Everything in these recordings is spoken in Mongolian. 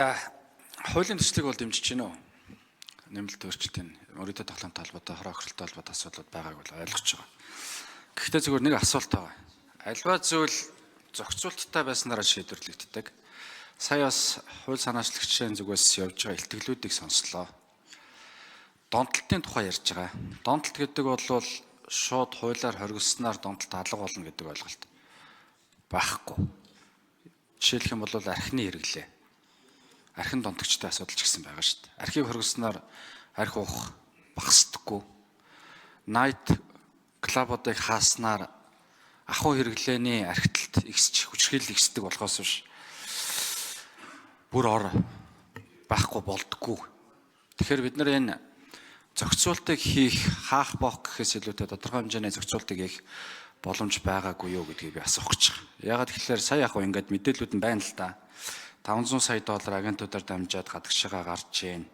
Хуулийн төслийг бол дэмжиж байна уу? Нэмэлт өөрчлөлтийн мөрөөдө тоглоомтой холбоотой, хороо хохиролтой холбоотой асуудлууд байгааг бол ойлгож байгаа. Гэхдээ зөвхөн нэг асуулт байгаа. Альва зүйл зохицуулттай байснараа шийдвэрлэгддэг. Сая бас хууль санаачлагчдын зүгээс явж байгаа илтгэлүүдийг сонслоо. Донтолтын тухай ярьж байгаа. Донтолт гэдэг бол шууд хуулиар хоригдсоноор донтолт алга болно гэдэг ойлголт байхгүй. Жишээлх юм бол архины хэрэглээ. Архин донтогчтой асуудал ч гэсэн байгаа шүү дээ. Архийг хоригдсоноор архи уух багасдаггүй. Night club-уудыг хааснаар ахуй хэрэглээний архиталт ихсч, хүчирхийлэл ихсдэг болохоос биш бүр ор байхгүй болдгоо. Тэгэхээр бид нар энэ зохицуултыг хийх, хаах боох гэхээс илүүтэй тодорхой хэмжээний зохицуултыг хийх боломж байгаагүй юу гэдгийг би асуух гэж байгаа. Яагаад гэхээр сая яг ингээд мэдээллүүд нь байна л да. 500 сая доллар агентуудаар дамжаад гадагшаага гарч ийн.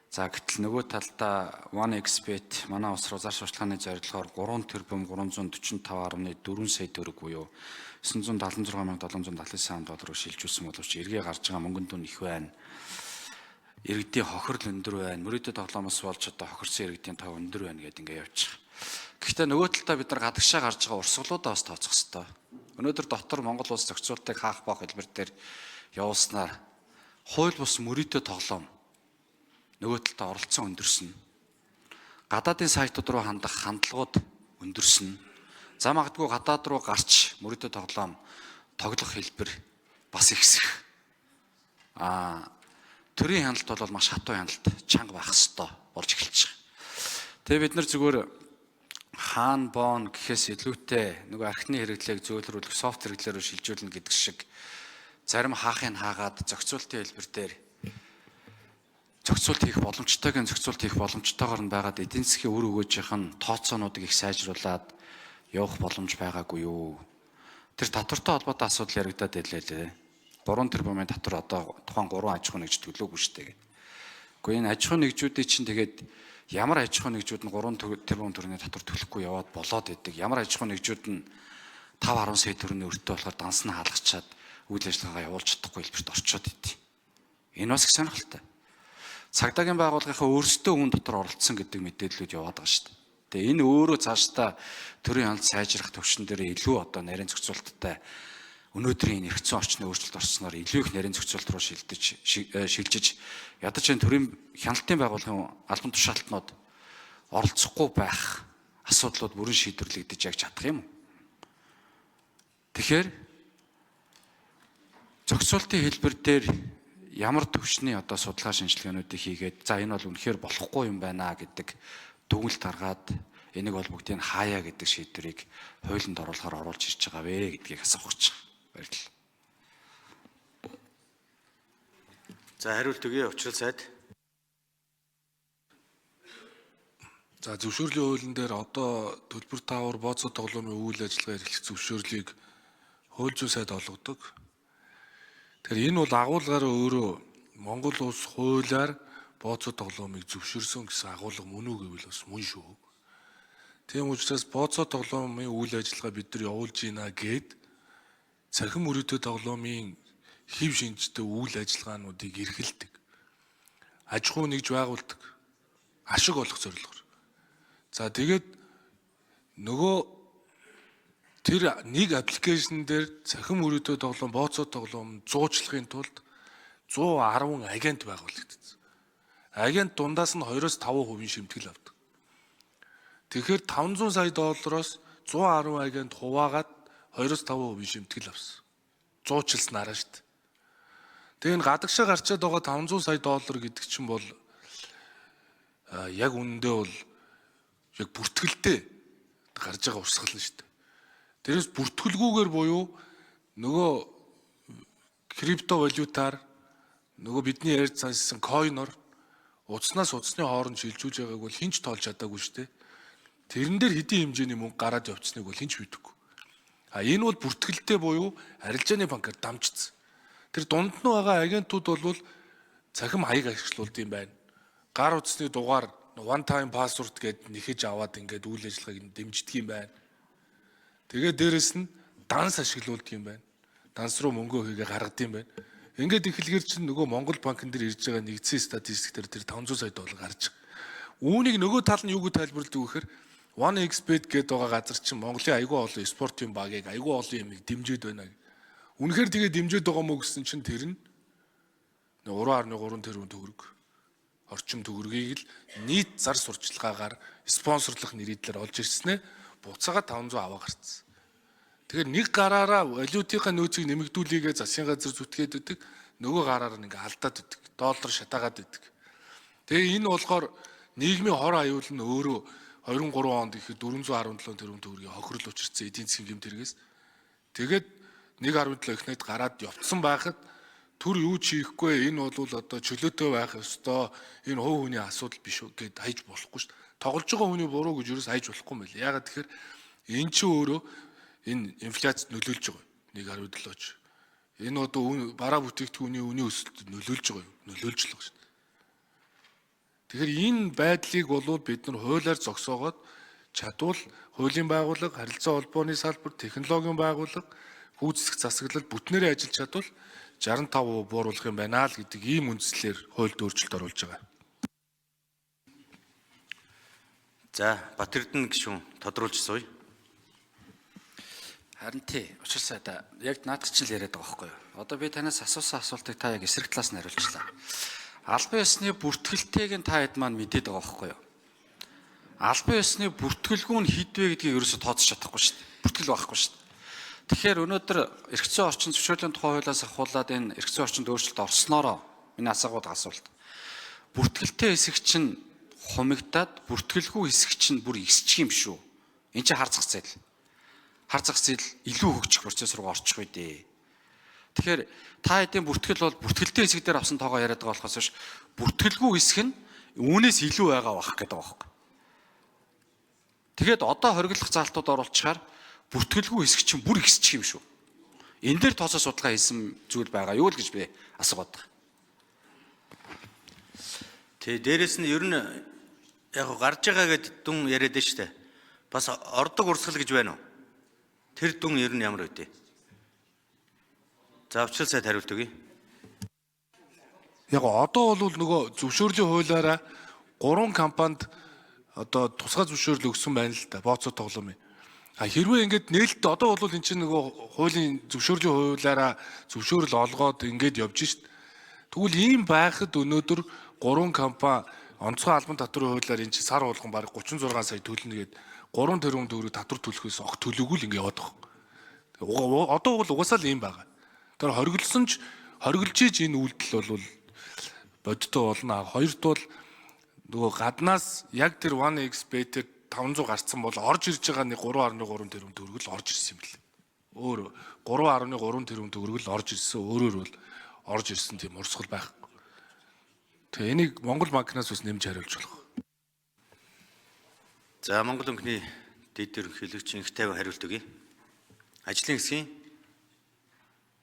За, гэтэл нөгөө талдаа 1xBet манай улс руу зар сурталчилгааны зорилгоор 3 тэрбум 345.4 сая төгрөг буюу 976,779 доллар шилжүүлсэн боловч эргээ гарч байгаа мөнгөн дүн их байна. Иргэдийн хохирол өндөр байна. Мөрөөдө тоглоомоос болж одоо хохирсон иргэдийн тоо өндөр байна гэдээ ингээ явчих. Гэхдээ нөгөө талдаа бид нар гадагшаа гарч байгаа урсгалуудаа бас тооцох ёстой. Өнөөдөр дотор Монгол улс зохицуултыг хаах боох хэлбэр дээр явуулснаар хууль бус мөрөөдө тоглоом нөгөө талдаа оролцсон өндөрснө. Гадаадын сайтууд руу хандах хандлагууд өндөрснө. За, магадгүй гадаад руу гарч мөрөөдө тоглоом тоглох хэлбэр бас ихсэх. Төрийн хяналт бол маш хатуу хяналт, чанга байх ёстой болж эхэлж байгаа. Тэгээ бид нар зүгээр хаан боон гэхээс илүүтэй нөгөө архины хэрэглээг зөөлрүүлэх, soft хэрэглээ рүү шилжүүлнэ гэдэг шиг зарим хаахыг хаагаад зохицуултын хэлбэр дээр зохицуулт хийх боломжтойг нь зохицуулт хийх боломжтойгоор нь байгаад эдийн засгийн үр өгөөжийнх нь тооцоонуудыг их сайжруулад явах боломж байгаагүй юу? Тэр татвартай холбоотой асуудал яригадаад байлээ лээ. 3 тэрбумын татвар одоо тухайн 3 аж ахуй нэгж төлөөгүй шүү дээ гэдэг. Гэхдээ энэ аж ахуй нэгжүүдийн чинь тэгээд ямар аж ахуй нэгжүүд нь 3 тэрбум төгрөгийн татвар төлөхгүй яваад болоод идэг. Ямар аж ахуй нэгжүүд нь 5 10 сая төгрөгийн өртөө болохоор данс нь хаалгачаад үйл ажиллагаагаа явуулж чадахгүй хэлбэрт орчоод идэв. Энэ бас их сонирхолтой. Цагдаагийн байгууллагынхаа өөрсдөө үүн дотор оролцсон гэдэг мэдээллүүд яваад байгаа шүү дээ. Тэгээ энэ өөрөө цаашдаа төрийн хяналт сайжрах төвшин дээр илүү одоо нарийн зохицуулттай, өнөөдрийн энэ эргэцэн орчны өөрчлөлт орсноор илүү их нарийн зохицуулт руу шилдэж шилжиж ядаж энэ төрийн хяналтын байгууллагын албан тушаалтнууд оролцохгүй байх асуудлууд бүрэн шийдвэрлэгдэж яг чадах юм уу? Тэгэхээр зохицуултын хэлбэр дээр ямар төвшний одоо судалгаа шинжилгээнүүдийг хийгээд, за, энэ бол үнэхээр болохгүй юм байна гэдэг дүгнэлт гаргаад, энийг бол бүгдийг хаая гэдэг шийдвэрийг хуулинд оруулахаар оруулж ирж байгаа вэ гэдгийг асуух гэж байна. Баярлалаа. За, хариулт өгье, Учрал сайд. За, зөвшөөрлийн хуулийн дээр одоо төлбөр таавар бооцоо тоглоомын үйл ажиллагаа эрхлэх зөвшөөрлийг хууль зүйн сайд олгодог. Тэгэхээр энэ бол агуулгаараа өөрөө Монгол улс хуулиар бооцоо тоглоомыг зөвшөөрсөн гэсэн агуулга мөн үү гэвэл бас мөн шүү. Тийм учраас бооцоо тоглоомын үйл ажиллагаа бид нар явуулж гинэ гэд цахим мөрөөдө тоглоомын хэв шинжтэй үйл ажиллагаануудыг эрхэлдэг. Аж ахуй нэгж байгуулдаг. Ашиг олох зорилгоор. За, тэгээд нөгөө тэр нэг application дээр цахим мөрөөдө тоглоом, бооцоо тоглоом зуучлахын тулд 110 агент байгуулагдсан. Агент дундаас нь 2-5% шимтгэл авдаг. Тэгэхээр 500 сая доллароос 110 агент хуваагаад 2-5% шимтгэл авсан. Зуучилснараа шүү дээ. Тэгээ энэ гадагшаа гарчаад байгаа 500 сая доллар гэдэг чинь бол яг үнэндээ бол яг бүртгэлтэй гарч байгаа урсгал нь шүү дээ. Тэрээс бүртгэлгүйгээр буюу нөгөө криптовалютаар, нөгөө бидний ярьж сонссон coin оор утаснаас утасны хооронд шилжүүлж байгааг бол хэн ч тоолж чадаагүй шүү дээ. Тэрэн дээр хэдийн хэмжээний мөнгө гараад явцсныг бол хэн ч мэдэхгүй. А энэ бол бүртгэлтэй буюу арилжааны банкар дамжчихсан. Тэр дунд нь байгаа агентууд бол цахим хаяг ашиглуулд юм байна. Гар утасны дугаар, one time password гэдээ нэхэж аваад ингээд үйл ажиллагааг дэмждэг юм байна. Тэгээд дээрэс нь данс ашиглуулдаг юм байна. Данс руу мөнгөө хийгээ гаргадаг юм байна. Ингээд эхлэхэр чинь нөгөө Монгол банкн дээр ирж байгаа нэгдсэн статистик дээр тэр 500 сая доллар гарч байгаа. Үүнийг нөгөө тал нь юу гэж тайлбарладаг вэ гэхээр 1xBet гэдэг байгаа газар чинь Монголын айгүй олон спортын багийг айгүй олон юмыг дэмжиж байна. Үнэхээр тэгээ дэмжиж байгаа мó гэсэн чинь тэр нь 3.3 тэрбум төгрөг орчим төгрөгийг л нийт зар сурчлагаагаар спонсорлох нэрийдлэр олж ирснээ буцаага 500 аваа гарцсан. Тэгэхээр нэг гараараа валютынхаа нөөцийг нэмэгдүүлээгээ засгийн газар зүтгээд өгдөг, нөгөө гараар нь ингээ алдаад өгдөг, доллар шатаагаад өгдөг. Тэгээ энэ болохоор нийгмийн хор аюул нь өөрөө 23 онд ихэд 417 тэрбум төгрөгийн хохирол учирсан эдийн засгийн гэмт хэрэгээс. Тэгээд 1.7 их найд гараад явцсан байхад төр юу ч хийхгүй, энэ бол одоо чөлөөтэй байх ёстой, энэ хувь хүний асуудал биш үү гэд хайж болохгүй шүү дээ. Тоглож байгаа хүний буруу гэж юус хайж болохгүй юм байна. Яагаад тэгэхээр энэ чинь өөрөө энэ инфляцид нөлөөлж байгаа. 1.7-ч. Энэ одоо бараа бүтээгдэхүүний үнийн өсөлтөд нөлөөлж байгаа юу? Нөлөөлж л байгаа шүү дээ. Тэгэхээр энэ байдлыг болвол бид нар хуулиар зогсоогоод чадвал хуулийн байгууллага, харилцаа холбооны салбар, технологийн байгууллага, гүйцэтгэх засаглал бүтнээрээ ажиллаж чадвал 65% бууруулах юм байна л гэдэг ийм үндслээр хуульд өөрчлөлт оруулж байгаа. За, Батэрдэн гишүүн тодруулж сууя. Харин тий, учир сайда яг наадах чинь л яриад байгаа байхгүй юу? Одоо би танаас асуусан асуултыг та яг эсрэг талаас нь хариулчлаа. Албан ёсны бүртгэлтэйг нь та хэд маань мэдээд байгаа байхгүй юу? Албан ёсны бүртгэлгүй нь хэд вэ гэдгийг ерөөсө тооцож чадахгүй шүү дээ. Бүртгэл байхгүй шүү дээ. Тэгэхээр өнөөдөр эрх зүйн орчин зөвшөөрлийн тухай хуулиас ахуулаад энэ эрх зүйн орчинд өөрчлөлт орсноороо миний асуугаад асуулт. Бүртгэлтэй хэсэг чинь хумигдаад бүртгэлгүй хэсэг чинь бүр ихсчих юм шүү. Энд чинь хар зах зээл. Хар зах зээл илүү хөгжих процесс руу орчих үү дээ. Тэгэхээр та хэдийн бүртгэл бол бүртгэлтэй хэсэг дээр авсан тоогоо яриад байгаа болохоос биш бүртгэлгүй хэсэг нь үүнээс илүү байгаа байх гэдэг байгаа байхгүй. Тэгээд одоо хориглох заалтууд оруулчихаар бүртгэлгүй хэсэг чинь бүр ихсчих юм шүү. Энэ дээр тооцоо судалгаа хийсэн зүйл байгаа юу л гэж би асуугаад байгаа. Тэ, дээрэс нь ер нь яг гарч байгаа гэд дүн яриад байна шүү дээ. Бас ордог урсгал гэж байна уу? Тэр дүн ер нь ямар вэ? За, учрал сайд хариулт өгье. Яг одоо бол нөгөө зөвшөөрлийн хуулиараа 3 компанид одоо тусгай зөвшөөрөл өгсөн байна л да. Бооцоо тоглоом юм. А хэрвээ ингээд нээлттэй одоо бол эн чинь нөгөө хуулийн зөвшөөрлийн хуулиараа зөвшөөрөл олгоод ингээд явж шít. Тэгвэл ийм байхад өнөөдөр 3 компани онцгой албан татварын хуулиар эн чинь сар болгон бараг 36 сая төлнө гээд 3 тэрбум төгрөг татвар төлөхөөс огт төлөөгүй л ингээд яваад байгаа. Одоо бол угаасаа л ийм байгаа. Тэр хориглосон ч хориглож иж энэ үйлдэл бол бодиттой болно. Хоёрт бол нөгөө гаднаас яг тэр 1xBet-ээр 500 гарцсан бол орж ирж байгаа нэг 3.3 тэрбум төгрөг л орж ирсэн юм лээ. Өөр 3.3 тэрбум төгрөг л орж ирсэн. Өөрөөр бол орж ирсэн тийм урсгал байхгүй. Тэгээ энийг Монгол банкнаас бас нэмж хариулж болох. За, Монгол банкны дэд ерөнхийлөгч Инх Тайван хариулт өгье. Ажлын хэсгийн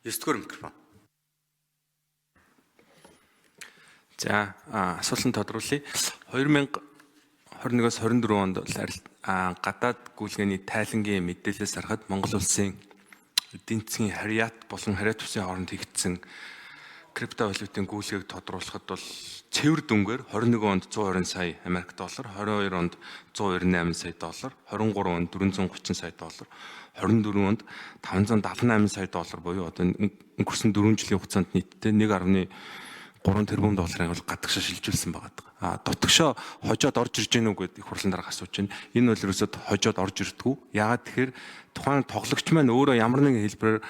9 дугаар микрофон. За, асуултанд тодруулъя. 2021-оос 24 онд бол гадаад гүйлгээний тайлангийн мэдээлэлээс харахад Монгол улсын эдийн засгийн харьяат болон харьяат бүсийн хооронд хийгдсэн криптовалютын гүйлгээг тодруулахад бол цэвэр дүнгээр 21 онд 120 сая Америк доллар, 22 онд 198 сая доллар, 23 онд 430 сая доллар, 24 онд 578 сая доллар буюу одоо өнгөрсөн 4 жилийн хугацаанд нийтдээ 1.3 тэрбум долларын бол гадагшаа шилжүүлсэн байгаа. А дутагшоо хожоод орж ирж гэнэ үү гэдээ их хурлын дарга асууж байна. Энэ бол ерөөсөө хожоод орж ирдгүү. Яагаад тэгэхээр тухайн тоглогч маань өөрөө ямар нэгэн хэлбэрээр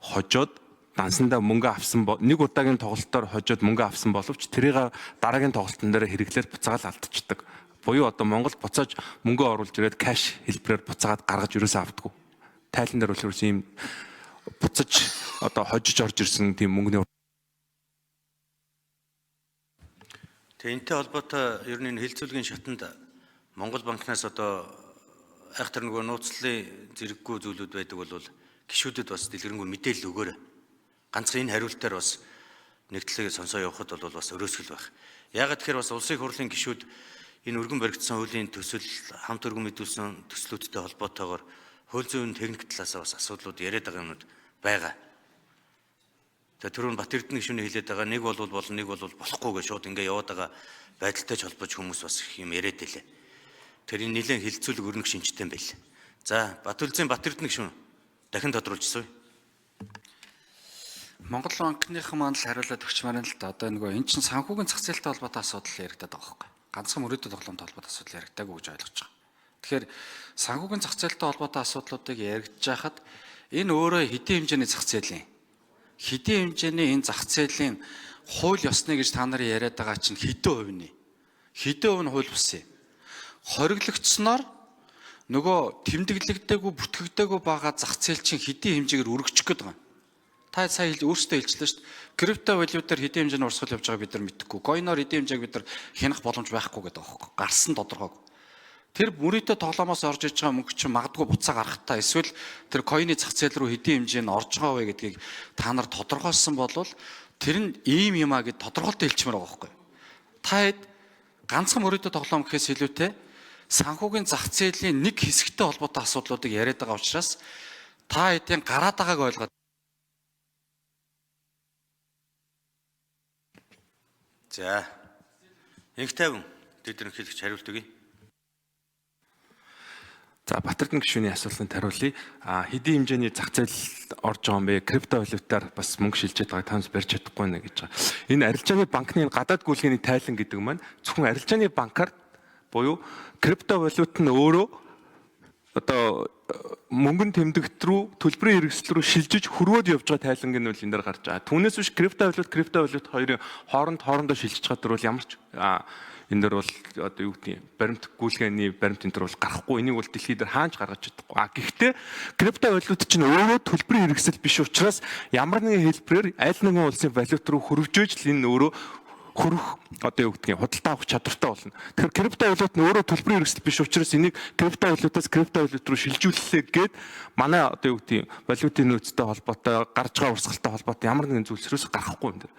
хожоод дансандаа мөнгө авсан, нэг удаагийн тоглолтоор хожоод мөнгө авсан боловч тэрийг дараагийн тоглолтын дээр хэрэглээд буцаагаал алдчихдаг. Буюу одоо Монгол буцааж мөнгө оруулж ирээд кэш хэлбэрээр буцаагаад гаргаж ерөөсөө авдаггүй. Тайлан дээр бол ерөөсөө ийм буцаж одоо хожиж орж ирсэн тийм мөнгөний Тэгээ энэтэй холбоотой ер нь энэ хилцүүлгийн шатанд Монгол банкнаас одоо айхтар нөгөө нууцлалын зэрэггүй зүйлүүд байдаг бол гишүүдэд бас дэлгэрэнгүй мэдээлэл өгөөрэй. Ганцхан энэ хариултаар бас нэг талыг сонсоо явахад бол бас өрөөсгөл байх. Яагаад тэгэхээр бас улсын хурлын гишүүд энэ өргөн баригдсан хуулийн төсөл хамт өргөн мэдүүлсэн төслүүдтэй холбоотойгоор хууль зүйн техник талаасаа бас асуудлууд яриад байгаа юмнууд байгаа. Тэгээ түрүүн Бат Эрдэнэ гишүүний хэлээд байгаа нэг бол болно, нэг бол болохгүй гэж шууд ингээ яваад байгаа байдалтай ч холбож хүмүүс бас их юм яриад байлээ. Тэр энэ нэлээд хилцүүлэг өрнөх шинжтэй юм байл. За Батүлзийн Бат Эрдэнэ гишүүн дахин тодруулж суй. Монгол банкныхан маань л хариулаад өгчмээр нь л да. Одоо нөгөө эн чинь санхүүгийн зах зээлтэй холбоотой асуудал яригдаад байгаа байхгүй. Ганцхан мөрөөдөд тоглоомтой холбоотой асуудал яригдаагүй гэж ойлгож байгаа. Тэгэхээр санхүүгийн зах зээлтэй холбоотой асуудлуудыг яригдж байхад энэ өөрөө хэдийн хэмжээний зах зээлийн хэдийн хэмжээний энэ зах зээлийн хууль ёсны гэж та нарын яриад байгаа чинь хэдэн хувь нэ? Хэдэн хувь нь хууль бус юм? Хориглогдсноор нөгөө тэмдэглэгдээгүй бүртгэгдээгүй байгаа зах зээл чинь хэдийн хэмжээгээр өргөжих гээд байгаа юм. Та сая өөрсдөө хэлжлээ шүү дээ. Крипто валютаар хэдийн хэмжээний урсгал явж байгааг бид нар мэдэхгүй. Койноор хэдийн хэмжээг бид нар хянах боломж байхгүй гэдэг байгаа байхгүй. Гарсан тодорхойгүй. Тэр мөрөөдө тоглоомоос орж иж байгаа мөнгө чинь магадгүй буцаа гарахтаа эсвэл тэр койны зах зээл рүү хэдийн хэмжээ нь орж байгаа вэ гэдгийг та нар тодорхойлсон бол тэр нь ийм юм а гэд тодорхойлолтой хэлчмээр байгаа байхгүй. Та хэд ганцхан мөрөөдө тоглоом гэхээс илүүтэй санхүүгийн зах зээлийн нэг хэсэгтэй холбоотой асуудлуудыг яриад байгаа учраас та хэдийн гараад байгааг ойлгоод За. Инх тайван тэд ерөнхийлөгч хариулт өгье. За Батэрдэн гишүүний асуултанд хариулъя. Хэдийн хэмжээний зах зээл орж байгаа юм бэ? Крипто валютаар бас мөнгө шилжээд байгааг танаас барьж чадахгүй нэ гэж байгаа. Энэ арилжааны банкны гадаад гүйлгээний тайлан гэдэг маань зөвхөн арилжааны банкар буюу крипто валют нь өөрөө одоо мөнгөн тэмдэгт рүү төлбөрийн хэрэгсэл рүү шилжиж хөрвөөд явж байгаа тайланг нь бол энэ дээр гарч байгаа. Түүнээс биш крипто валют хоёрын хоорондоо шилжиж байгаа төр бол ямар ч энэ дээр бол одоо юу гэдгийг баримт гүйлгээний баримт энэ төр бол гарахгүй. Энийг бол дэлхий дээр хаанч гаргаж чадахгүй. Гэхдээ крипто валют чинь өөрөө төлбөрийн хэрэгсэл биш учраас ямар нэгэн хэлбэрээр аль нэгэн улсын валют руу хөрвжөөж л энэ өөрөө хөрөх одоо юу гэдгийг худалдаа авах чадвартай болно. Тэгэхээр крипто валют нь өөрөө төлбөрийн хэрэгсэл биш учраас энийг крипто валютаас крипто валют руу шилжүүллээ гээд манай одоо юу гэдгийг валютын нөөцтэй холбоотой гарч байгаа урсгалтай холбоотой ямар нэгэн зүйлс ерөөсөө гарахгүй юм дээр.